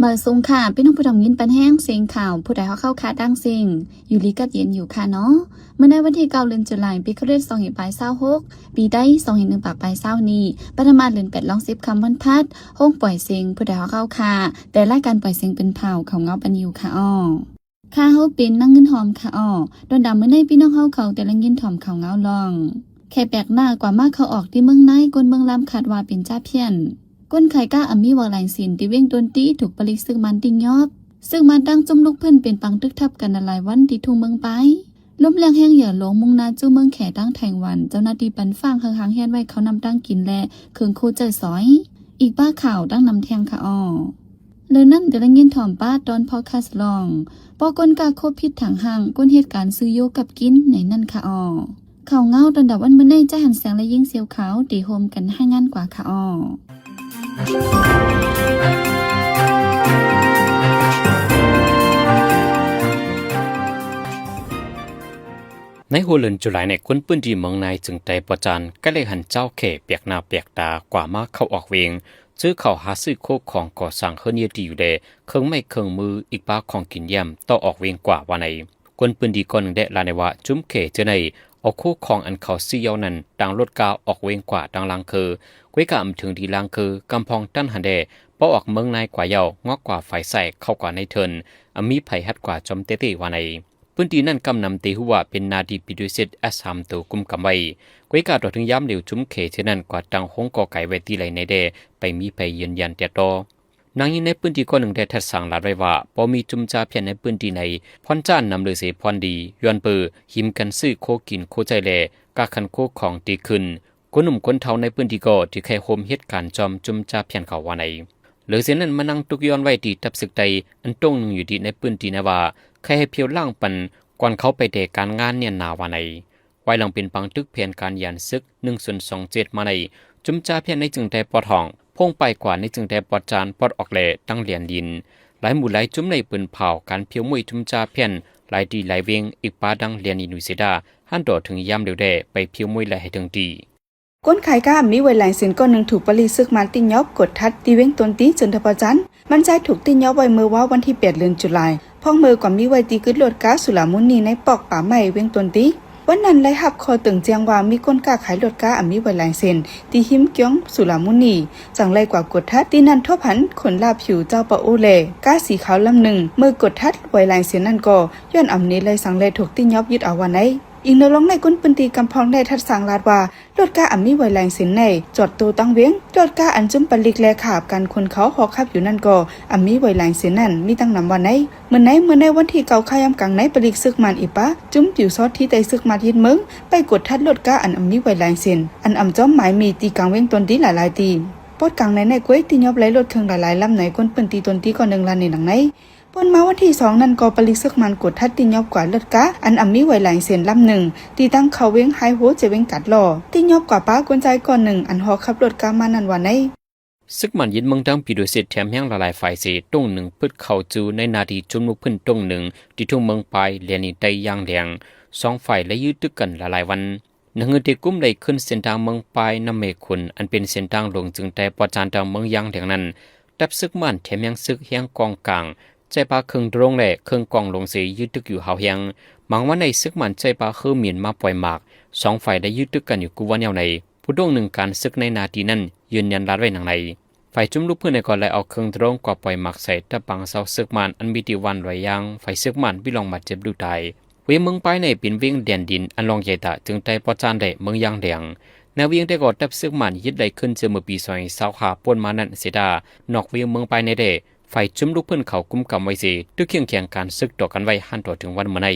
ເອີ ສູງຄ່ະ ພີ່ນ້ອງຜູ້ດຳຍິນປັນແຮງ ສຽງຂ່າວ ຜູ້ໃດຮອກເຮົາຄ່ະ ດັ່ງເສັງ ຢູ່ດີກັບເຢັນຢູ່ຄ່ະເນາະ. ມື້ໃນວັນທີເກົ້າ ເດືອນຈຸລາຍ ປີຄຣິສສອງພັນຫ້າຮ້ອຍຫົກສິບຫົກ ປີໄທສອງພັນໜຶ່ງຮ້ອຍຊາວຫົກ ປີໄທສອງພັນຫ້າຮ້ອຍຫົກສິບຫົກ ລອງສິບຄ່ຳວັນພັດ ໂຮງປ່ອຍເສັງ ຜູ້ໃດຮອກເຮົາຄ່ະ ແຕ່ລາຍການປ່ອຍເສັງເປັນເພາ ເຂົ້າເງົາປັນຢູ່ຄ່ະອອ. ຂ້າເຮົາເປັນນາງເງິນຫອມຄ່ະອອ. ດອນດາມມື້ໃນ ພີ່ນ້ອງເຮົາເຂົາແຕ່ລະຍິນຖ່ອມເຂົ້າເງົາລອງ ແຂກແປກໜ້າກວ່າມາເຂົ້າອອກທີ່ເມືອງນາຍ ຄົນເມືອງລຳຄາດວ່າເປັນຈາພຽນ. ຄົນຂາຍກ້າອຳມີໄວລາຍເຊັນທີ່ວຽງຕົນຕີ ຖືກປະລິກເຊິ່ງມານຕິຍອບ. ເຊິ່ງມານຕັ້ງຈຸ້ມລຸກພື້ນເປັນປາງຕຶກທັບກັນຫຼາຍວັນທີ່ທົ່ງເມືອງປາຍ. ລົມແລງແຮງເຫຍື່ອລົງມຸ່ງໜ້າສູ່ເມືອງແຂ ທາງແຂວງວັນ ເຈົ້າໜ້າທີ່ປັ່ນຟາງເຮີກຮາງແຮນໄວ້ເຂົ້ານ້ຳຕັ້ງກິນ ແລະ ເຄື່ອງຄູ່ໃຊ້ສອຍ ອີກປ້າຂ່າວຕັ້ງນຳແທງຄ່ະອອ. ເລີຍນັ້ນ ແຕ່ລະຍິນຖ່ອມປ້າຕອນພອດຄາສລອງ ປໍ້ກົ້ນກ້າໂຄພິດຖັງຫ້າງ ກົ້ນເຮັດການຊື້ຢູ່ກັບກິນໃນນັ້ນຄ່ະອອ. ຂ່າວເງົາຕອນດາວັນມື້ໃນ ຈາຫັນແສງ ແລະ ຍິງສຽວຂາວ ທີ່ໂຮມກັນຮາຍງານກວ່າຄ່ະອອ. ໃນຫົວເດືອນຈຸລາຍນີ້ ຄົນພື້ນທີ່ເມືອງນາຍ ເຊິ່ງໄດ້ປະຈານ ກໍໄດ້ຫັນຊາວແຂແປກໜ້າແປກຕາກວ່າມາເຂົ້າອອກວຽງ ຊື້ເຂົ້າຫາຊື້ໂຄຂອງກໍ່ສ້າງເຮືອນຍືດທີ່ຢູ່ແດ່ ເຄື່ອງໄມ້ເຄື່ອງມື ອີກປ້າຂອງກິນຢ້ຽມຕໍ່ອອກວຽງກວ່າວ່າໃນ. ຄົນພື້ນທີ່ກ່ອນໜຶ່ງໄດ້ລາຍງານວ່າ ຈຸ້ມແຂເທື່ອໃນ ເອົາໂຄຂອງອັນເຂົາຊື້ເຍົານັ້ນ ຕາງລົດກາອອກວຽງກວ່າທາງລ່າງເຄີ ກ້ວຍກາອຳເຖິງທີ່ລ່າງເຄີ ກຳພອງຕັນຫັນແດ່ ພໍອອກເມືອງນາຍກວ່າເຍົາ ງອກກວ່າຝາຍຊ້າຍ ເຂົ້າກວ່າໃນເທີນ ອຳມີໃຜຮັດກວ່າຈອມເຕເຕວ່າໃນ. ພື້ນທີ່ນັ້ນກຳນຳເຕຮູ້ວ່າເປັນນາທີ່ PWCS ສາມໂຕກຸມກຳໄວ້ ກ້ວຍກາຕໍ່ເຖິງຍາມເດວ ຈຸ້ມແຂເທື່ອນັ້ນກວ່າຕັ້ງໂຮງກໍໄກ່ໄວ້ທີ່ໃດໃນແດ່ ໄປມີໃຜຢືນຢັນແຕ່ຕໍ່. ນາງຍິງໃນພື້ນທີ່ຄົນໜຶ່ງໄດ້ທັດສາງລາດໄວ້ວ່າ ບໍ່ມີຈຸ້ມຈາພຽນໃນພື້ນທີ່ໃດ ພອນຈ້ານນຳເລີເສພອນດີ ຍ້ອນເປີຫິມກັນຊື້ໂຄກິນໂຄໃຊ້ແລ ກາຂັນໂຄຂອງຕີຂຶ້ນ ຄົນໜຸ່ມຄົນເຖົ້າໃນພື້ນທີ່ກໍຖືກໃຫ້ໂຮມເຮັດການຈອມຈຸ້ມຈາພຽນເຂົາວ່າໃນ. ເລີເສນັ້ນມານັ່ງຕຸກຍ້ອນໄວ້ທີ່ຕັບສຶກໄຕ ອັນຕົງໜຶ່ງຢູ່ທີ່ໃນພື້ນທີ່ນາວ່າ ໃຫ້ໃຫ້ພຽວລ້າງປັນ ກ່ອນເຂົາໄປແຕ່ການງານແໜ້ນໜາວ່າໃນ. ພາຍຫຼັງເປັນປາງຕຶກແຜນການຍານສຶກ ໜຶ່ງສູນສອງເຈັດ ມາໃນ ຈຸ້ມຈາພຽນໃນເຊິ່ງໄດ້ປອດຫ້ອງ ໂພງປາຍກວ່າໃນເຊິ່ງໄດ້ປອດຈານປອດອອກແລ ຕັ້ງແລນດິນ ຫຼາຍໝູ່ຫຼາຍຈຸ້ມໃນປືນເຜົາການພຽວມວຍຈຸ້ມຈາພຽນ ຫຼາຍທີ່ຫຼາຍວຽງ ອີກປາດັງແລນດິນຢູ່ເສດາ ຫັນຕໍ່ເຖິງຍາມເດວແດ່ ໄປພຽວມວຍໄລ່ໃຫ້ເຖິງທີ່. ຄົນຂາຍກ້າອຳມີໄວລາຍເຊັນກ້ອນໜຶ່ງ ຖືກປະລິກເຊິ່ງມານຕິຍອບ ກວດທັດທີ່ວຽງຕົນຕີ ເຊິ່ງໄດ້ປະຈານ ມັນຊາຍຖືກຕິຍອບໄວ້ເມື່ອວານວັນທີແປດ ເດືອນຈຸລາຍ ພ້ອມເມີກວ່າມີໄວ້ທີ່ກຶດລົດກາສຸລາມຸນີ ໃນປອກປ່າໄມ້ວຽງຕົນຕີ. ວັນນັ້ນໄດ້ຮັບຂໍ້ເຕືອນແຈ້ງວ່າ ມີຄົນຄ້າຂາຍລົດກາອຳມີໄວລາຍເຊັນ ທີ່ຮິມກຽງສຸລາມຸນີ ຈັ່ງໄດ້ກວ່າກວດທັດ. ທີ່ນັ້ນພົບຫັນຄົນລ່າຜິວເຈົ້າປາໂອ ແລ ກາສີຂາວລຳໜຶ່ງ. ເມື່ອກວດທັດໄວລາຍເຊັນນັ້ນກໍ ຍ້ອນອຳມີລາຍສັງແລ ຖືກຕິຍອບຍຶດເອົາວ່າໃນ. ອີງແນວລອງໃນຄົນພື້ນທີ່ກຳພອງໄດ້ທັດສາງລາດວ່າ ລົດກາອຳມີໄວລາຍເຊັນໃນຈອດໂຕຕັ້ງວຽງ. ລົດກາອັນຈຸ້ມປະລິກແລຂ້າຮັບການຂົນເຂົາຮອກຂັບຢູ່ນັ້ນກໍອຳມີໄວລາຍເຊັນນັ້ນມີຕັ້ງນຳວ່າໃນ. ເມື່ອໃນ ເມື່ອໃນວັນທີເກົ້າ ຄ່າຍາມກາງໃນ ປະລິກເຊິ່ງມານອີກປາ ຈຸ້ມປິວຊອດທີ່ໄດ້ເຊິ່ງມານຍຶດເມືອງ ໄປກວດທັດລົດກາອັນອຳມີໄວລາຍເຊັນ ອັນອຳຈອມໝາຍມີທີ່ກາງວຽງຕົນຕີຫຼາຍໆທີ່. ປອດກາງໃນໃນກ້ວຍຕິຍອບໄລ່ລົດເຄື່ອງຫຼາຍໆລຳໃນ ຄົນພື້ນທີ່ຕົນຕີກ່ອນໜຶ່ງລາຍໃນດັ່ງໃນ. ປ່ນມາວັນທີສອງນັ້ນກໍປະລິກເຊິ່ງມານກວດທັດຕິຍອບກວ່າລົດກາອັນອຳມີໄວລາຍເຊັນລຳໜຶ່ງ ທີ່ຕັ້ງເຂົ້າວຽງໄຮໂຮ ຈະວຽງກາດຫຼໍ່ ຕິຍອບກວ່າປ້າຄົນຊາຍກ່ອນໜຶ່ງ ອັນຮອກຂັບລົດກາມານັ້ນວ່າໃນ. ເຊິ່ງມານຍຶດເມືອງທັງ PWCS ແຖມແຮງຫຼາຍໆຝ່າຍເສ ຕົງໜຶ່ງພຶດເຂົ້າຈູໃນໜ້າທີ່ຈຸ້ມລຸກພື້ນຕົງໜຶ່ງ ທີ່ທົ່ງເມືອງປາຍ ແລນດິນໃຕ້ຢ່າງແຮງ ສອງຝ່າຍໄດ້ຢື້ຕຶກກັນຫຼາຍໆວັນ. ນະເຮືອເຕກຸມໄດ້ຂຶ້ນເສັ້ນທາງເມືອງປາຍ ນ້ຳເມຂຸນ ອັນເປັນເສັ້ນທາງຫຼວງເຊິ່ງໄດ້ປອດຈານທາງເມືອງຢ່າງແຮງນັ້ນ ທັບເຊິ່ງມານແຖມຍັງເຊິ່ງແຮງກອງກາງ ໃຊ້ປາເຄື່ອງໂດຣນ ແລະ ເຄື່ອງກອງຫຼວງເສ ຢື້ຕຶກຢູ່ຫາວແຮງ. ບາງວັນໃນເຊິ່ງມານໃຊ້ປາເຮີໝິນມາປ່ອຍໝາກ ສອງຝ່າຍໄດ້ຢື້ຕຶກກັນຢູ່ກູ່ວ່າແນວໃນ. ຜູ້ດວງໜຶ່ງການເຊິ່ງໃນໜ້າທີ່ນັ້ນ ຢືນຢັນລາດໄວ້ດັ່ງໃນ. ຝ່າຍຈຸ້ມລຸກພື້ນໃນກໍໄດ້ເອົາເຄື່ອງໂດຣນກວ່າປ່ອຍໝາກໃສ່ ທັບບາງຊາວເຊິ່ງມານ ອັນມີທີ່ວັນລອຍຢາງ ຝ່າຍເຊິ່ງມານມີລອງບາດເຈັບຫຼືຕາຍ. ວຽງເມືອງປາຍໃນເປັນວຽງແດນດິນອັນລອງໃຫຍ່ຕາເຊິ່ງໄດ້ປອດຈານໄດ້ເມືອງຢ່າງແດງ. ໃນວຽງແຕ່ກໍທັບເຊິ່ງມານຍຶດໄດ້ຂຶ້ນເທື່ອເມື່ອປີສອງພັນຊາວຫ້າ ປ່ນມານັ້ນເສດາ ນອກວຽງເມືອງປາຍໃນແດ່ ຝ່າຍຈຸ້ມລຸກພື້ນເຂົາກຸມກຳໄວ້ເສ ຕຶກເຂັ້ມແຂງການເຊິ່ງຕໍ່ກັນໄວ້ ຫັນຕໍ່ເຖິງວັນມື້ໃນ.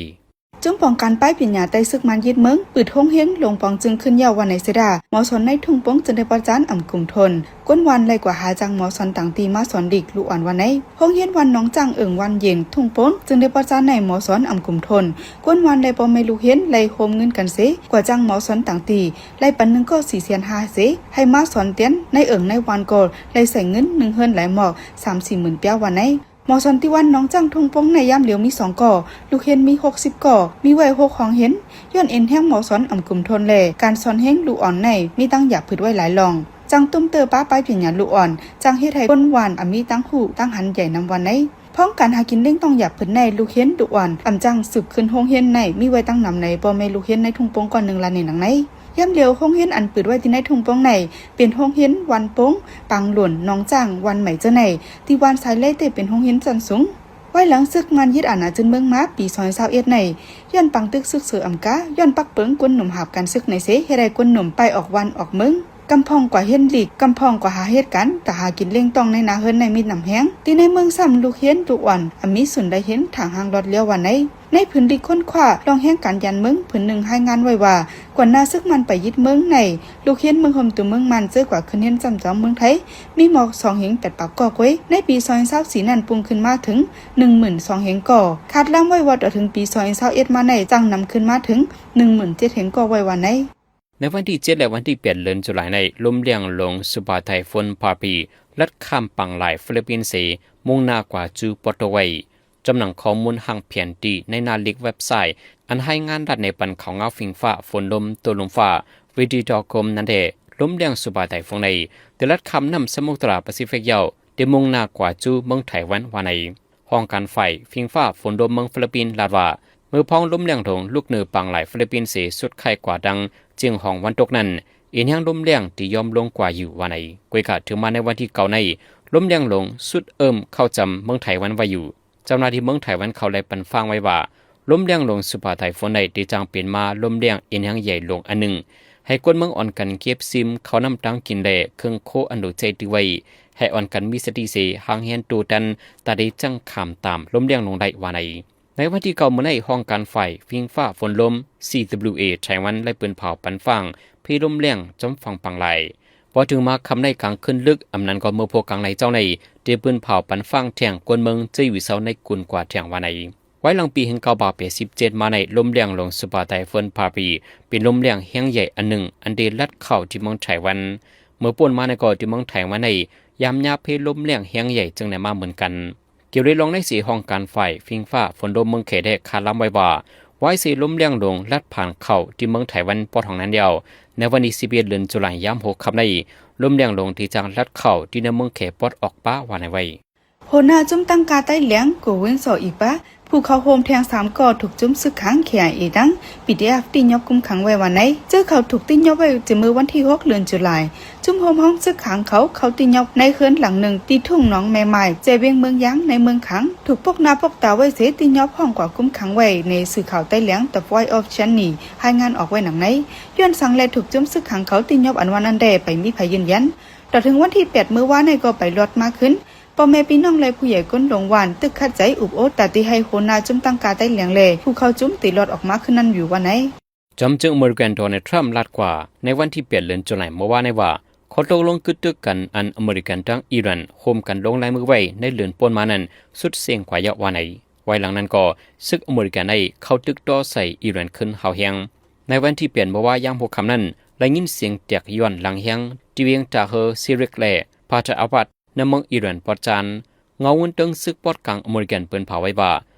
ຈຸ້ມປອງການປາຍປິນຍາໃຕ້ເຊິ່ງມານຍຶດເມືອງ ປຶດໂຮງຮຽນ ລົງປອງຈຶ່ງຂຶ້ນຍາວວ່າໃນເສດາ ໝໍສອນໃນທຸ່ງປົງເຊິ່ງໄດ້ປອດຈານອຳກຸມທົນ. ກົ້ນວານໄລ່ກວ່າຫາຈ້າງໝໍສອນຕ່າງທີ່ມາສອນດິກລູກອ່ອນວ່າໃນ. ໂຮງຮຽນວັນໜອງຈ້າງ ເອີ່ງວັນເຢັນ ທຸ່ງປົງ ເຊິ່ງໄດ້ປະສານໃຫ້ໝໍສອນອຳກຸມທົນ. ກ້ນວານ ແລະ ພໍ່ແມ່ລູກຮຽນໄລ່ໂຮມເງິນກັນເສ ກວ່າຈ້າງໝໍສອນຕ່າງທີ່ ໄລ່ປັນໜຶ່ງກໍສີ່ແສນຫ້າເສ ໃຫ້ມາສອນຕຽນໃນເອີ່ງໃນວັນກໍໄລ່ໃຊ້ເງິນໜຶ່ງເຮືອນຫຼາຍໝອກສາມສີ່ໝື່ນປຽວວ່າໃນ. ໝໍສອນທີ່ວັນໜອງຈ້າງ ທຸ່ງປົງ ໃນຍາມດຽວມີສອງກໍ ລູກຮຽນມີຫົກສິບກໍ ມີໄວ້ຫົກຫ້ອງຮຽນ. ຍ້ອນເອັນແຮງໝໍສອນອຳກຸມທົນ ແລະ ການສອນແຮງລູກອ່ອນໃນ ມີຕັ້ງຢາຜຶດໄວ້ຫຼາຍລ່ອງ. ຈັ່ງຕຸ້ມເຕີປະປາຍປີນຍາລູກອ່ອນ, ຈັ່ງເຮັດໃຫ້ຄົນຫວ່ານອາມີຕາງຮູ້ຕາງຫັນໃຫຍ່ນຳວ່າໃນ. ພ້ອມການຫາກິນລ້ຽງຕ້ອງຢາກເພິ່ນໃນ ລູກເຫັນລູກອ່ອນອຳຈັ່ງສືບຂຶ້ນໂຮງຮຽນໃນ ມີໄວ້ຕັ້ງນຳໃນພໍ່ແມ່ລູກເຫັນໃນທົ່ງປົງກ້ອນໜຶ່ງລະເນນຫຼັງໃນ. ຍາມດຽວໂຮງຮຽນອັນເປີດໄວ້ທີ່ໃນທົ່ງປົງໃນ ເປັນໂຮງຮຽນວັນປົງ, ປາງຫຼວນ, ໜອງຈ້າງ, ວັນໃໝເຈົ້າໃນ ທີ່ວັນຊາຍເລເຕ້ເປັນໂຮງຮຽນຊັ້ນສູງ. ໄວ້ຫຼັງເສິກມານຍຶດອານາຈືນເມືອງມາປີສອງພັນຊາວເອັດໃນ ຍ້ອນປັງຕຶກຊຶກເສີອຳກາ, ຍ້ອນປັກເປິງກົນໜຸ່ມຫາບການຊຶກໃນເຊ ເຮັດໃຫ້ຄົນໜຸ່ມໄປອອກວັນອອກເມືອງ, ກຳພອງກວ່າຮຽນຫຼີກ, ກຳພອງກວ່າຫາເຮັດການ, ຕາຫາກິນລ້ຽງຕ້ອງໃນນາເຮືອນໃນມີນ້ຳແຮງ. ທີ່ໃນເມືອງຊ້ຳ ລູກເຫັນລູກອ່ອນອາມີສູນໄດ້ເຫັນທາງຮ່າງລອດລ້ຽວວ່າໃນ. ໃນຜືນລິກຄົ້ນຄວ້າລ່ອງແຮງການຢ້ານເມືອງ ຜືນໜຶ່ງລາຍງານໄວ້ວ່າ ກ່ອນໜ້າເສິກມານໄປຍຶດເມືອງໃນ ລູກຮຽນເມືອງໂຮມຕົວເມືອງມານເຈີກວ່າຂຶ້ນຮຽນຊັ້ນສອງເມືອງໄທ ມີໝອກສອງເຫັນແປດປາກກໍກວຍ. ໃນປີສອງພັນຊາວສີ່ນັ້ນ ປຸ່ງຂຶ້ນມາເຖິງໜຶ່ງໝື່ນສອງເຫັນກໍ. ຄາດລຳໄວ້ວ່າຕໍ່ເຖິງປີສອງພັນຊາວເອັດມາໃນ ຈັ່ງນຳຂຶ້ນມາເຖິງໜຶ່ງໝື່ນເຈັດເຫັນກໍໄວ້ວ່າໃນ. ໃນວັນທີເຈັດ ແລະ ວັນທີແປດ ເດືອນຈຸລາຍໃນ ລົມລ້ຽງຫຼົງສຸພາໄທຝົນພາປີ ລັດຂ້າມປາງລາຍຟີລິບປິນເຊ ມຸ່ງໜ້າກວ່າຈູປອດໂຕໄວ. ຈຳໜັງຂໍ້ມູນຮ່າງແຜນທີ່ໃນໜ້າລິກເວັບໄຊ ອັນໃຫ້ງານລັດໃນປັນເຂົ້າງາວຟິງຟ້າຝົນລົມໂຕລົມຟ້າ ວິດີໂຕໂຄມນັ້ນແດ່ ລົມລ້ຽງສຸພາໄຕຟົງໃນ ແຕ່ລັດຂ້າມນ້ຳສະໝຸດຕະລາປາຊີຟິກເຍົາ ແຕ່ມຸ່ງໜ້າກວ່າຈູເມືອງໄທວັນວ່າໃນ. ຫ້ອງການຝ່າຍຟິງຟ້າຝົນລົມເມືອງຟີລິບປິນລາດວ່າ ເມື່ອພອງລົມລ້ຽງຫຼົງລຸກເໜີປາງລາຍຟີລິບປິນເສ ສຸດຄ້າຍກວ່າດັ່ງຈຽງຮອງວັນຕົກນັ້ນ ເອັນແຮງລົມລ້ຽງທີ່ຍອມລົງກວ່າຢູ່ວ່າໃນ. ກວຍກະເຖິງມາໃນວັນທີເກົ້າໃນ ລົມລ້ຽງຫຼົງສຸດເອີ້ມເຂົ້າຈຳເມືອງໄທວັນໄວ້ຢູ່. ເຈົ້າໜ້າທີ່ເມືອງໄທວັນເຂົາໄດ້ປັນຟັງໄວ້ວ່າ ລົມລ້ຽງຫຼົງສຸພາໄທຝົນໃນທີ່ຈັ່ງເປັນມາລົມລ້ຽງເອັນແຮງໃຫຍ່ຫຼວງອັນໜຶ່ງ ໃຫ້ຄົນເມືອງອ່ອນກັນເກັບຊິມເຂົ້ານ້ຳຕັງກິນ ແລະ ເຄື່ອງໂຄອັນໂດໃຈຖືໄວ້ ໃຫ້ອ່ອນກັນມີສະຕິເສ ຮ່າງແຮນໂຕຕັນ ຕາໄດ້ຈັ່ງຂ້າມຕາມລົມລ້ຽງຫຼົງໄດ້ວ່າໃນ. ໃນວັນທີເກົ້າມື້ໃນ ຫ້ອງການຝ່າຍຟິງຟ້າຝົນລົມ ຊີດັບເບິນຢູເອ ໄທວັນ ໄດ້ປືນເຜົາປັນຟັງເພລົມແລ້ງຈອມຝັ່ງປາງລາຍ. ພໍເຖິງມາຄ່ຳໃນກາງຄືນລຶກ ອຳນັ້ນກໍເມື່ອໂພກາງໃນເຈົ້າໃນ ໄດ້ປືນເຜົາປັນຟັງແທ່ງກວນເມືອງເຈີຢູ່ເຊົາໃນກຸນກວ່າແທ່ງວ່າໃນ. ໄວ້ຫຼັງປີໜຶ່ງເກົ້າແປດສິບເຈັດມາໃນ ລົມແລ້ງຫຼົງສຸພາໄຕຟົນພາປີ ເປັນລົມແລ້ງແຮງໃຫຍ່ອັນໜຶ່ງ ອັນໄດ້ລັດເຂົ້າທີ່ເມືອງໄທວັນ. ເມື່ອປົນມາໃນກໍທີ່ເມືອງໄທວັນໃນ ຍາມຍາເພລົມແລ້ງແຮງໃຫຍ່ຈຶ່ງໄດ້ມາເໝືອນກັນ. ກ່ຽວດ້ວຍລອງໃນເສ ຫ້ອງການຝ່າຍຟິງຟ້າຝົນລົມເມືອງແຂໄດ້ຄາດລຳໄວ້ວ່າ ວາຍເສລົມແລ້ງຫຼົງລັດຜ່ານເຂົ້າທີ່ເມືອງໄທວັນປອດຫ້ອງນັ້ນແລ້ວ ໃນວັນທີສິບເອັດເດືອນຈຸລາຍ ຍາມຫົວຄ່ຳໃນ ລົມແລ້ງຫຼົງທີ່ຈະລັດເຂົ້າທີ່ໃນເມືອງແຂປອດອອກປາວ່າໃນໄວ້. ຫົວໜ້າຈຸ້ມຕັ້ງກາໃຕ້ແຫຼງ ໂກວິນ ຊໍອີປາ ຜູ້ເຂົ້າຮ່ວມແທ່ງສາມກໍຖືກຈຸ້ມຊຶກຂັງ ເຄໄອເອ ທັງ ບີທີເອັຟ ຕິຍົບຄຸມຂັງໄວ້ວ່າໃນ. ເຈີເຂົາຖືກຕິຍົບໄວ້ແຕ່ມື້ວັນທີຫົກເດືອນຈຸລາຍ. ຈຸ້ມໂຮມຮອງຊຶກຂັງເຂົາ ເຂົ້າຕິຍົບໃນເຮືອນຫຼັງໜຶ່ງທີ່ທົ່ງໜອງແມ່ໝ້າຍ ແຈວຽງເມືອງຢາງ ໃນເມືອງຄັງ ຖືກປົກໜ້າປົກຕາໄວ້ເສ ຕິຍົບຫ້ອງກວ່າຄຸມຂັງໄວ້ໃນສື່ຂ່າວໃຕ້ແຫຼງ The Voice of Shan ລາຍງານອອກໄວ້ນຳໃນ. ຍ້ອນສັງແລະຖືກຈຸ້ມຊຶກຂັງເຂົາຕິຍົບອັນວ່ານັ້ນແດ່ ໄປມີໃຜຢືນຢັນ. ຕໍ່ເຖິງວັນທີແປດມື້ວານໃນກໍໄປລອດມາຄືນ. ພໍ່ແມ່ພີ່ນ້ອງ ແລະ ຜູ້ໃຫຍ່ຄົນຫຼວງຫວ່ານ ຕຶກຂັດໃຈອຸບໂອດ ຕາທີ່ໃຫ້ຫົວໜ້າຈຸ້ມຕັ້ງກາໃຕ້ແຫຼງ ແລະ ຜູ້ເຂົ້າຈຸ້ມໄດ້ລອດອອກມາຄືນນັ້ນຢູ່ວ່າໃນ. ຈອມເຈີອາເມລິກັນ ໂດນັລ ທຣຳ ລາດກວ່າ ໃນວັນທີແປດເດືອນຈຸລາຍເມື່ອວານໃນວ່າ ຂໍ້ຕົກລົງກຶດຕຶກກັນ ອັນອາເມລິກັນທັງອີຣານ ໂຮມກັນລົງລາຍມືໄວ້ໃນເດືອນປົນມານັ້ນ ສຸດເສັງກວ່າເຍົາະວ່າໃນ. ໄວ້ຫຼັງນັ້ນກໍ ຊຶກອາເມລິກັນໄດ້ເຂົ້າຕຶກຕໍ່ໃສ່ອີຣານຂຶ້ນຮ້າວແຮງ. ໃນວັນທີແປດເມື່ອວານ ຍາມຫົວຄ່ຳນັ້ນ ໄດ້ຍິນສຽງແຕກຍ້ອນຫຼັງແຮງ ທີ່ວຽງຕາເຮີ ຊີຣິກ ແລະ ພາຕາອາວັດ ໃນເມືອງອີຣານປອດຈານ. ເງົາເງິນເທິງຊຶກປອດກາງອາເມລິກັນເປິ້ນເຜົາໄວ້ວ່າ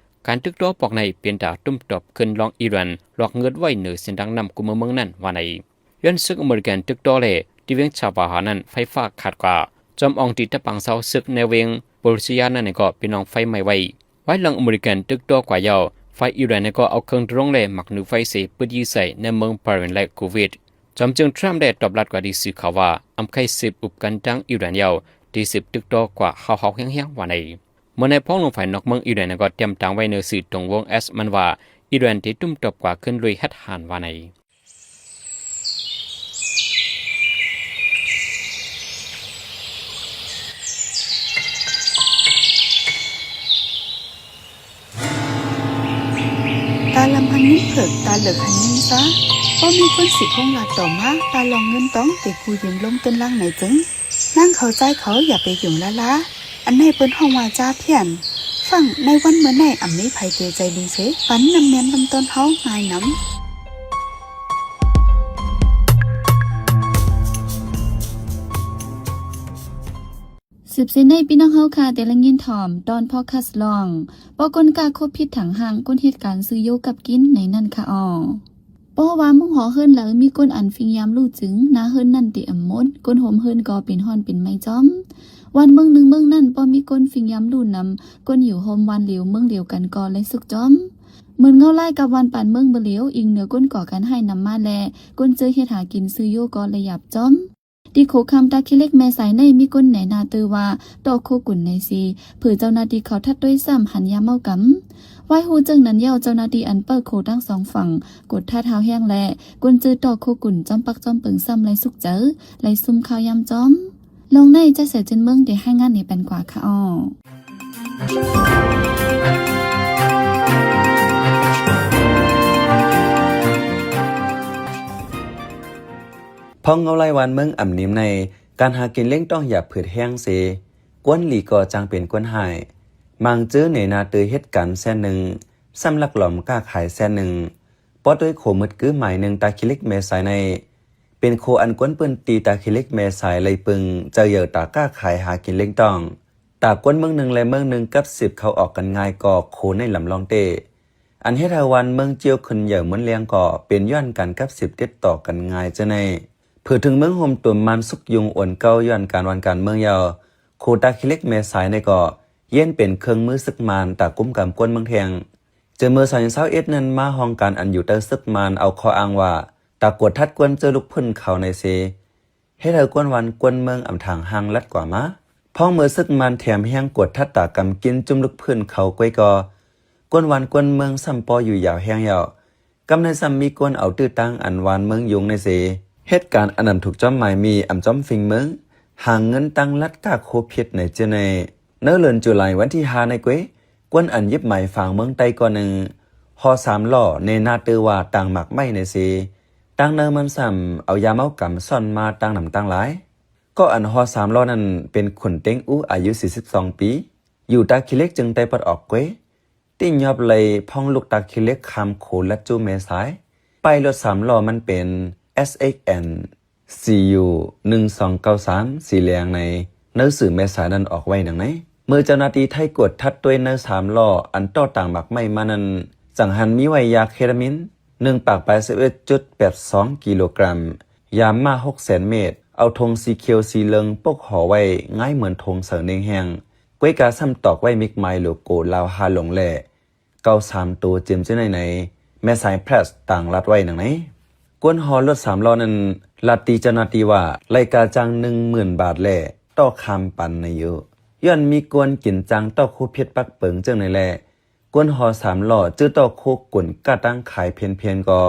ການຕຶກຕໍ່ປອກໃນເປັນຕາຕຸ້ມຕອບຂຶ້ນລອງອີຣານ ລອກເງິດໄວ້ເໜືອເສັ້ນທາງນ້ຳຄູ່ເມືອງເມືອງນັ້ນວ່າໃນ. ຍ້ອນຊຶກອາເມລິກັນຕຶກຕໍ່ແລະ ທີ່ວຽງຊາວາຮານັ້ນໄຟຟ້າຂາດກວ່າ ຈອມອອງທີ່ຕະປາງເຊົາຊຶກໃນວຽງໂປລິຊະຍານັ້ນກໍເປັນໜອງໄຟໄໝ້ໄວ້. ວາຍຫຼັງອາເມລິກັນຕຶກຕໍ່ກວ່າເຍົາະ ຝ່າຍອີຣານກໍເອົາເຄື່ອງໂດຣນ ແລະ ໝາກໜູໄຟເສ ປືດຢີໃສ່ໃນເມືອງບາເຣນ ແລະ ກູເວດ. ຈອມເຈີທຣຳໄດ້ຕອບລັດກວ່າທີ່ສື່ຂ່າວວ່າ ອຳໄຄສືບອຸບກັນທາງອີຣານເຍົາະ ທີ່ສືບຕຶກຕໍ່ກວ່າຫ້າວໆແຮງໆວ່າໃນ. ເມື່ອໃນພອງຫຼວງຝ່າຍນອກເມືອງອີຣານກໍຕຽມຕາງໄວ້ເໜືອສື່ຕົງວົງ X ມັນວ່າ ອີຣານທີ່ຕຸ້ມຕອບກວ່າຂຶ້ນລຸຍຮັດຫານວ່າໃນ. ຕາລຳຫັນຍິງເຜິກ ຕາເລິກຫັນຍິງຊາ ບໍ່ມີຄົນສິພົງລາດຕໍ່ມາ ຕາລອງເງິນຕອງ ເຕກູຢືມລົມຕົ້ນລາງໃນຈຶ່ງ ນາງເຂົາຊາຍເຂົາຢ່າໄປຫຍຸ້ງລາລາ ອັນໃນເພິ່ນຮ້ອງວ່າຈາພຽນ ຟັງໃນວັນເມື່ອໃນ ອຳມີໃຜເຕໃຈດີເສ ປັນນ້ຳແມ່ນນ້ຳຕົ້ນເຮົາງ່າຍນຳ. ສືບເສຍໃນພີ່ນ້ອງເຮົາຂ້າ ແຕ່ລະຍິນຖ່ອມ ຕອນພອດຄາສລອງ ບໍ່ກົນກ້າຄົບຜິດຖັງຮ່າງ ກົນເຮັດການຊື້ຢູ່ກັບກິນໃນນັ້ນຄະອໍ. ເພາະວ່າມຸງຫໍເຮືອນໃດມີຄົນອັນຟິງຍາມຮູ້ຈຶ່ງ ໜ້າເຮືອນນັ້ນຕິອຳມົນ ຄົນໂຮມເຮືອນກໍເປັນຮ້ອນເປັນໄໝ້ຈ້ອມ. ວັນເມືອງໜຶ່ງເມືອງນັ້ນ ບໍ່ມີຄົນຟິງຍາມຮູ້ນຳ ຄົນຢູ່ໂຮມວັນດຽວເມືອງດຽວກັນກໍໄດ້ສຸກຈ້ອມ. ເໝືອນເງົາລາຍກັບວັນປານເມືອງບໍ່ຫຼຽວ ອີງເໜືອຄົນກໍ່ການຮ້າຍນຳມາແລະ ຄົນເຈີເຮັດຫາກິນຊື້ຢູ່ກໍໄດ້ຫຍາບຈ້ອມ. ທີ່ໂຂງຂ້າມຕາຂີ້ເຫຼັກແມ່ສາຍໃນ ມີຄົນໃນໜ້າຕື່ວ່າ ຕໍ່ໂຄກຸນໃນຊີ ເຜີເຈົ້າໜ້າທີ່ເຂົ້າທັດດ້ວຍຊ້ຳ ຫັນຢາເມົາກຳ. ໄວ້ຮູ້ເຊິ່ງນັ້ນແລ້ວ ເຈົ້າໜ້າທີ່ອັນເຝົ້າໂຂງທັງສອງຝັ່ງ ກົດທັດຮາວແຮງ ແລະ ຄົນຈື່ຕໍ່ໂຄກຸນ ຈອມປັກຈອມເປິງຊ້ຳໄດ້ສຸກໃຈ ໄດ້ຊຸມຂ່າວຍາມຈອມ. ລອງໃນຈະເສຍເຈີນເມືອງ ໄດ້ລາຍງານໃນປັນກວ່າຄ່ະອ້ອ. ພອງເງົາລາຍວານເມືອງອຳນິມໃນ ການຫາກິນລ້ຽງຕ້ອງຢ່າເຜີດແຮງເສ ກວນຫຼີກໍຈັ່ງເປັນກວນຮ້າຍ. ມັງຈື່ເນນາເຕີເຮັດການແສນໜຶ່ງ ຊ້ຳລັກຫຼອມຄ້າຂາຍແສນໜຶ່ງ ປອດດ້ວຍໂຄມືດກືໝາຍໜຶ່ງຕາຂີ້ເຫຼັກແມ່ສາຍໃນ ເປັນໂຄອັນກວນພື້ນທີ່ຕາຂີ້ເຫຼັກແມ່ສາຍໄລ່ເປິງ ເຈົ້າເຫຍີ້ຕາຄ້າຂາຍຫາກິນລ້ຽງຕ້ອງ. ຕາກວນເມືອງໜຶ່ງ ແລະ ເມືອງໜຶ່ງກັບສືບເຂົ້າອອກກັນງ່າຍກໍໂຄໃນລຳລອງເຕ້ ອັນເຮັດໃຫ້ວານເມືອງຈິ້ວຂຶ້ນໃຫຍ່ໝົນແລງກໍເປັນຍ້ອນການກັບສືບຕິດຕໍ່ກັນງ່າຍເຈົ້າໃນ ເຜີເຖິງເມືອງໂຮມຕຸມມານສຸກຍຸງໂອນເກົ່າຍ້ອນການວານການເມືອງຍາວ ໂຄຕາຂີ້ເຫຼັກແມ່ສາຍໃນກໍ ເຢັນເປັນເຄື່ອງມືສຶກມານຕາກຸມກຳກວນເມືອງແທງ. ເຈີເມື່ອສອງພັນຊາວເອັດນັ້ນມາ ຫ້ອງການອັນຢູ່ໃຕ້ເສິກມານເອົາຂໍ້ອ້າງວ່າ ຕາກວດທັດກວນເຈີລູກພື້ນເຂົາໃນເສ ເຮັດໃຫ້ກວນວັນກວນເມືອງອຳທາງຫ່າງລັດກວ່າມາ. ພ້ອມເມື່ອເສິກມານແຖມແຮງກວດທັດຕາກຳກິນຈຸ້ມລູກພື້ນເຂົາກ້ວຍກໍ ກວນວັນກວນເມືອງຊ້ຳປໍຢູ່ຍາວແຮງແລ້ວ. ກຳໃນຊ້ຳມີກວນເອົາຕື້ຕັ້ງອັນວານເມືອງຍຸງໃນເສ ເຮັດການອັນນຳທຸກຈອມໝາຍມີອຳຈອມຟິງເມືອງ ຫາເງິນຕັ້ງລັດກ້າໂຄຜິດໃນເຈົ້າໃນ. ໃນເດືອນຈຸລາຍວັນທີຫ້າໃນກ້ວຍ ກວນອັນຢິບໝາຍຝາງເມືອງໃຕ້ກ້ອນໜຶ່ງ ຫໍ່ສາມລໍ້ເນນາເຕີວ່າຕາງໝາກໄມ້ໃນເສ ຕັ້ງໃນມັນຊ້ຳເອົາຢາເມົາກຳຊ້ອນມາຕັ້ງນຳຕັ້ງຫຼາຍ. ກໍອັນຫໍ່ສາມລໍ້ນັ້ນເປັນຂຸນເຕັງອູອາຍຸສີ່ສິບສອງປີ ຢູ່ຕາຂີ້ເຫຼັກ ເຈີງໃຕ້ປາດອອກກ້ວຍ ຕິຍອບໄລ່ພ້ອງລູກຕາຂີ້ເຫຼັກຂ້າມໂຂງລັດຈູແມ່ສາຍ. ປ້າຍລົດສາມລໍ້ມັນເປັນ ເອັສເອັກແອນ ຊີຢູ ໜຶ່ງສອງເກົ້າສາມ ສີແດງໃນ ໃນສື່ແມ່ສາຍນັ້ນອອກໄວ້ດັ່ງໃນ. ເມື່ອເຈົ້າໜ້າທີ່ໄທກວດທັດດ້ວຍໃນສາມລໍ້ອັນຕໍ່ຕາງໝາກໄມ້ມານັ້ນ ຈັ່ງຫັນມີໄວ້ຢາເຄຕາມິນ ໜຶ່ງປາກປາຍສິບເອັດຈຸດແປດສອງກິໂລກຣາມ, ຢາມ້າຫົກແສນເມັດ, ເອົາຖົງສີຂຽວສີເຫຼືອງປົກຫໍ່ໄວ້ ງາຍເໝືອນຖົງເສີເນັ່ງແຫ້ງ, ກ້ວຍກາຊ້ຳຕອກໄວ້ມິກໝາຍໂລໂກລາວຮາຫຼົງ ແລະ ເກົ້າສາມໂຕເຈີມເຈົ້າໃນໃນ ແມ່ສາຍແພຣສຕ່າງລັດໄວ້ດັ່ງໃນ. ກວນຫໍ່ລົດສາມລໍ້ນັ້ນ ລັດຕິເຈົ້າໜ້າທີ່ວ່າ ໄລ່ກາຈ້າງໜຶ່ງໝື່ນບາດ ແລະ ຕໍ່ຂ້າມປັນໃນຢູ່ ຍ້ອນມີກວນກິນຈ້າງຕໍ່ໂຄເພັດປັກເປິງເຈີງໃນແລະ ກວນຫໍ່ສາມລໍ້ຈື່ຕໍ່ໂຄກຸນກ້າຕັ້ງຂາຍເພນໆກໍ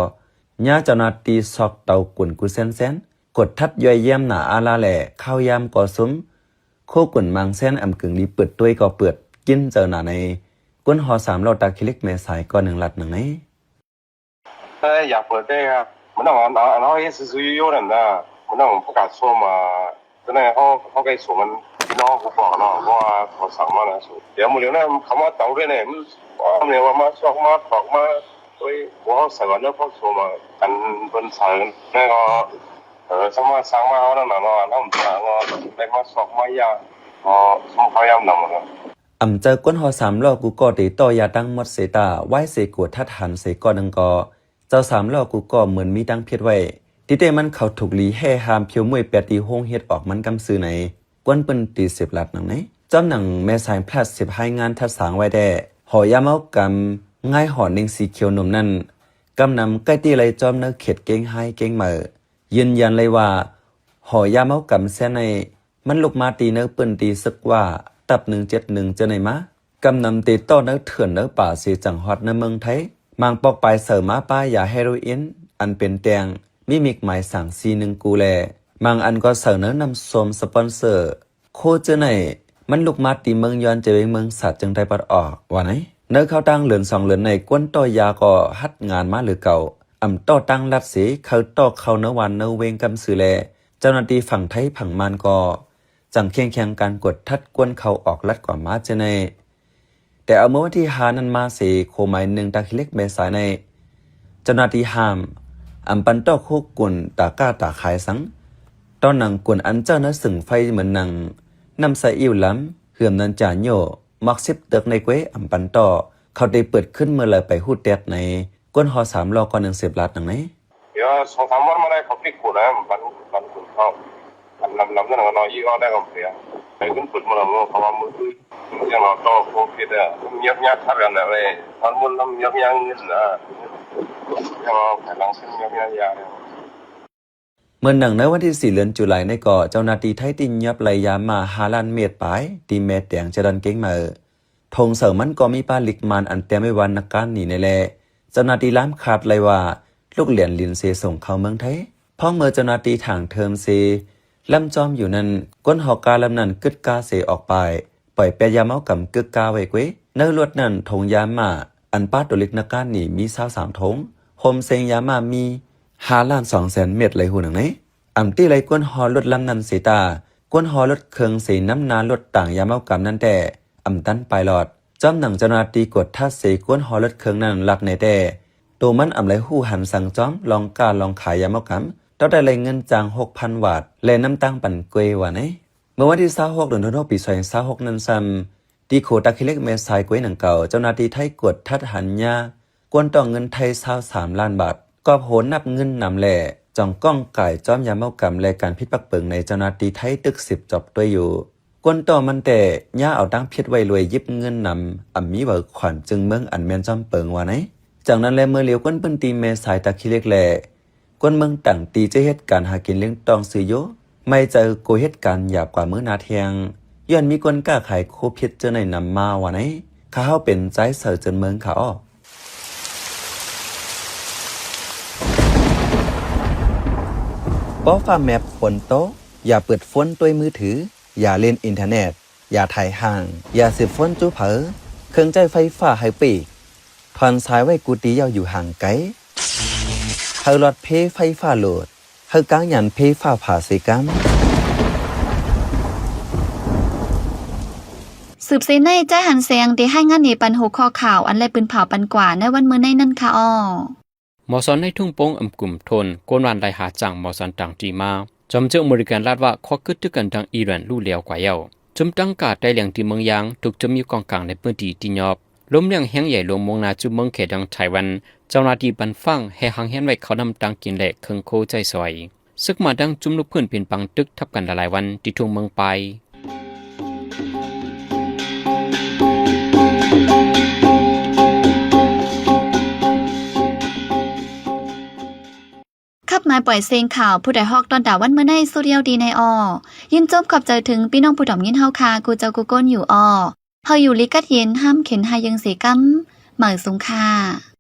ຍາເຈົ້າໜ້າທີ່ຊອກເຕົາກຸນກູແຊນໆ ກົດທັດຍ່ອຍແຍ້ມໜາອາລາ ແລະ ຂ້າວຢາມກໍຊຸມ ໂຄກຸນມັງແຊນອຳກຶງດີເປີດດ້ວຍກໍເປີດ ກິນເຈີໜາໃນ ກວນຫໍ່ສາມລໍ້ຕາຂີ້ເຫຼັກແມ່ສາຍກໍໜຶ່ງລັດໜຶ່ງໃນ. ແຕ່ຢາກເປີດໄດ້ ມັນຕ້ອງອັນ ອັນເຮົາເຮັດຊື່ໆຢູ່ໆນັ້ນນະ ມັນຕ້ອງປະກາດຊົມວ່າ ຕອນນັ້ນເຮົາ ເຮົາໄດ້ສົ່ງອັນພີ່ນ້ອງຜູ້ຟ້ອງເນາະ ເພາະວ່າເຂົາສັ່ງມານະ ດຽວມື້ດຽວນັ້ນເຂົາມາເຕົາເດ້ນີ້ ມັນ ເຂົາເອີ້ນວ່າມາຊອກມາຖອກມາ ໂອ້ຍ ບໍ່ເຮົາໃສ່ວ່າເນາະ ພວກໂຊມາ ອັນເພິ່ນໃສ່ແລ້ວກໍ ເອີ ສາມາດສັ່ງມາເຮົານັ້ນນະເນາະ ເຮົາໄດ້ມາຊອກມາຢາ ເຮົາສົ່ງເຂົາຍາມນຳ. ອຳເຈີກວນຫໍ່ສາມລໍ້ກູກໍໄດ້ຕໍ່ຢາຕັ້ງໝົດເສຕາ ວາຍເສກວດທັດຫັນເສກໍໜຶ່ງກໍ ເຈົ້າສາມລໍ້ກູກໍເໝືອນມີຕັ້ງເພັດໄວ້ ຕິເຕມັນເຂົາທຸກລີແຫ່ຫາມຜິວມຸ້ຍແປດຕີໂຮງເຮັດອອກມັນກຳຊື່ໃນ ກວນປືນຕີສິບລັດໜັງໃນ. ຈອມໜັງແມ່ສາຍພລັດສິບຮາຍງານທັດສາງໄວ້ແດ່ ຫໍ່ຢາເມົາກຳ ງາຍຫໍ່ເນັ່ງສີຂຽວໜຸ່ມນັ້ນ ກຳນຳໃກ້ທີ່ໄລ່ຈອມໃນເຂດເກ້ງຮ້າຍເກ້ງເໝີ ຢືນຢັນໄດ້ວ່າ ຫໍ່ຢາເມົາກຳແຊນໃນ ມັນລຸກມາຕີໃນພື້ນທີ່ເສິກວ່າ ຕັບໜຶ່ງເຈັດໜຶ່ງເຈົ້າໃນມາ ກຳນຳເຕຕໍ່ໃນເຖື່ອນໃນປ່າເສ ຈັ່ງຮອດໃນເມືອງໄທ ມາງປອກປາຍເສີມາປ້າຢາເຮໂຣອິນ ອັນເປັນແຕ່ງ ມີມິກໝາຍສາງສີ່ໜຶ່ງກູແລ ມາງອັນກໍເສີໃນນ້ຳສົ້ມສະປອນເຊີ ໂຄເຈີໃນ ມັນລຸກມາຕີເມືອງຍອນ ຈະເວັງເມືອງສາດ ເຈີງໄທປາດອອກ ວ່າໃນ. ໃນຄາວຕ່າງເດືອນສອງເດືອນໃນ ກວນຕໍ່ຢາກໍຮັດງານມາຫຼືເກົ່າ ອຳຕໍ່ຕັ້ງລັດເສ ເຂົ້າຕໍ່ເຂົ້າໃນວັນໃນເວງກຳຊື່ແລ ເຈົ້າໜ້າທີ່ຝັ່ງໄທຝັ່ງມານກໍ ຈັ່ງເຄັ່ງແຂງການກວດທັດກວນເຂົ້າອອກລັດກວ່າມາເທື່ອໃນ. ແຕ່ເອົາເມື່ອວັນທີຫ້ານັ້ນມາເສ ໂຄໝາຍໜຶ່ງຕາຂີ້ເຫຼັກແມ່ສາຍໃນ ເຈົ້າໜ້າທີ່ຫ້າມ ອຳປັນຕໍ່ໂຄກຸນຕາກ້າຕາຂາຍສັງ ຕໍ່ໜັງກຸນອັນເຈົ້າໃນເຊິ່ງໄຟເໝືອນໜັງ ນ້ຳສະອິ້ວລຳ ເຫືອມນັນຈາໂຍ ໝອກສິບເຕີກໃນເກວ ອຳປັນຕໍ່ ເຂົາໄດ້ເປີດຂຶ້ນເມື່ອລາຍໄປຮູ້ແຕດໃນ ກວນຫໍ່ສາມລໍ້ ກ່ອນໜຶ່ງສິບລາດໜັງໃນ. ເອີ ສອງສາມວັນມາໄດ້ເຂົາປິດໂກດນະ ບັນ ບັນຂຸນເຂົາ ອັນນຳ ນຳນັ້ນກໍນ້ອຍອີກ ອອກໄດ້ກໍເສຍ ໄປຂຶ້ນປຶດໝົດແລ້ວເນາະ ເພາະວ່າມື້ອື່ນ ຍັງເອົາຕໍ່ໂຄວິດ ອະ ມັນຍາກຍາກຄັກກັນນະເວີຍ ມັນບໍ່ນຳຍາກຍາກເງິນນະ ຍັງເອົາໄປຫຼັງເສັ້ນຍາກຍາກຍາກ. ເມື່ອໜັງໃນວັນທີສີ່ ເດືອນຈຸລາຍນີ້ກໍ ເຈົ້າໜ້າທີ່ໄທຕິດຍອບໄລ່ຢາມ້າຫ້າລ້ານເມັດປາຍ ທີ່ແມ່ແຕງ ຈະດອນກຽງໃໝ່ ຖົງເສີງມັນກໍມີປາລິກມານອັນແຕ້ມໄວ້ວ່ານັກການນີ້ແນ່ແຫຼະ. ເຈົ້າໜ້າທີ່ລາມຄາດໄລ່ວ່າ ລູກຫຼຽນລິນເຊສົ່ງເຂົ້າເມືອງໄທ. ພ້ອມເມື່ອເຈົ້າໜ້າທີ່ຖາງເທີມເຊ ລຳຈອມຢູ່ນັ້ນ ກວນຫໍ່ກາລຳນັ້ນກຶດກາເຊອອກປາຍ ປ່ອຍແປດຢາເມົາກຳກຶກກາໄວ້ເກວຍ. ໃນລົດນັ້ນຖົງຢາມ້າ ອັນປາຕົວເລັກນັກການນີ້ມີຊາວສາມຖົງ ໂຮມເສັງຢາມ້າມີຫ້າລ້ານສອງແສນເມັດ ໄລ່ຮູ້ໜັງໃນ. ອຳຕິໄລ່ກວນຫໍ່ລົດລຳນັ້ນເສຕາ ກວນຫໍ່ລົດເຄື່ອງເສນຳໜ້າລົດຕາງຢາເມົາກຳນັ້ນແຕ່ ອຳຕັນປາຍລອດ. ຈອມໜັງເຈົ້າໜ້າທີ່ກວດທັດເສ ກວນຫໍ່ລົດເຄື່ອງນັ້ນລັກແນ່ແຕ່ ໂຕມັນອຳໄລ່ຮູ້ຫັນສັ່ງຈອມລອງກ້າລອງຂາຍຢາເມົາກຳ ເທົ່າໄດ້ໄລ່ເງິນຈ້າງຫົກພັນວາດ ແລະ ນຳຕາງປັນເກວຍວ່າໃນ. ເມື່ອວັນທີຊາວຫົກ ເດືອນຫົກ ປີສອງພັນຊາວຫົກນັ້ນຊ້ຳ ທີ່ໂຄຕາຂີ້ເຫຼັກແມ່ສາຍເກວຍໜັງເກົ່າ ເຈົ້າໜ້າທີ່ໄທກວດທັດຫັນຍາ ກວນຕໍ່ເງິນໄທຊາວສາມລ້ານບາດ ກອບໂຫນນັບເງິນນຳແລະ ຈ່ອງກ້ອງກາຍຈອມຢາເມົາກຳ ແລະ ການຜິດປັກເປິງໃນເຈົ້າໜ້າທີ່ໄທຕຶກສືບຈອບຕົວຢູ່. ກວນຕໍ່ມັນແຕ່ ຍາເອົາຕາງຜິດໄວ້ລວຍຢິບເງິນນຳ ອຳມີເຫວີຂວັນຈຶ່ງເມືອງອັນແມ່ນຈອມເປິງວ່າໃນ. ຈັ່ງນັ້ນແລ ເມື່ອຫຼຽວກວນພື້ນທີ່ແມ່ສາຍຕາຂີ້ເຫຼັກແລະ ກວນເມືອງຕ່າງທີ່ຈະເຮັດການຫາກິນລ້ຽງຕ້ອງຊື່ຢູ່ ໄມ່ໃຈກໍເຮັດການຫຍາບກວ່າມື້ໜ້າທ່ຽງ ຍ້ອນມີການຄ້າຂາຍໂຄວິດເຈີໃນນຳມາວ່າໃນ. ຂ້າເຮົາເປັນຈາຍເສີເຈີນເມືອງຂ້າອອກ. ປໍຟ້າແມັບຝົນຕົກ ຢ່າເປີດໂຟນດ້ວຍມືຖື ຢ່າຫຼິ້ນອິນເຕີເນັດ ຢ່າຖ່າຍຫ້າງ ຢ່າສືບໂຟນຈູ້ເຜີ ເຄື່ອງໃຊ້ໄຟຟ້າໃຫ້ປີກ ຖອນສາຍໄວ້ກູຕີຢ່າຢູ່ຫ່າງໄກ ໃຫ້ຫຼອດເພໄຟຟ້າໂຫຼດ ໃຫ້ກາງຍານເພຟ້າຜ່າເສກຳ. ສືບເສຍໃນ ຈາຍຫັນແສງ ໄດ້ລາຍງານໃຫ້ປັນຫົວຂໍ້ຂ່າວ ອັນໄດ້ປືນເຜົາປັນກວ່າໃນວັນມື້ໃນນັ້ນຄ່ະອໍ. ໝໍສອນໃນທົ່ງປົງອຳກຸມໂທນ ກວນວານໄລ່ຫາຈ້າງໝໍສອນຕ່າງທີ່ມາ ຈອມເຈີອາເມລິກັນລາດວ່າ ຂໍ້ຄຶດຖືກັນທາງອີຣານຮູ້ແລ້ວກວ່າແລ້ວ. ຈຸມຕັ້ງກາດໄຕ້ຫຼຽງທີ່ເມືອງຢາງ ຖືກຈຸມຢູ່ກອງກາງໃນພື້ນທີ່ທີ່ຍອບ ລົມແຮງແຮງໃຫຍ່ລົງມຸ້ງໜ້າສູ່ເມືອງແຂດັງໄຕ້ຫວັນ ເຈົ້າໜ້າທີ່ບັນຟາງແຫ່ຫາງແຮນໄວ້ເຂົ້ານ້ຳຕາງກິນ ແລະ ເຄື່ອງຄົວໃຊ້ສອຍ. ເສິກມາດັງຈຸມລຸກພື້ນປິ່ນປັງຕຶກທັບກັນຫຼາຍໆວັນທີ່ທົ່ງເມືອງປາຍ. ຂັບມາປ່ອຍເສັງຂ່າວ ຜູ້ໃດຮອກຕ້ອນຕາວັນມື້ໃນສຸດຍອດດີໃນອໍ. ຍິນຊົມຂອບໃຈເຖິງພີ່ນ້ອງຜູ້ຖອມຍິນເຮົາຄ່າ ກູເຈົ້າກູຄົນຢູ່ອໍ. ເຮົາຢູ່ລີກັດເຢັນ ຫ້າມເຂັນຫາຍເຢິງເສກຳ. ໝາຍສູງຄ່າ.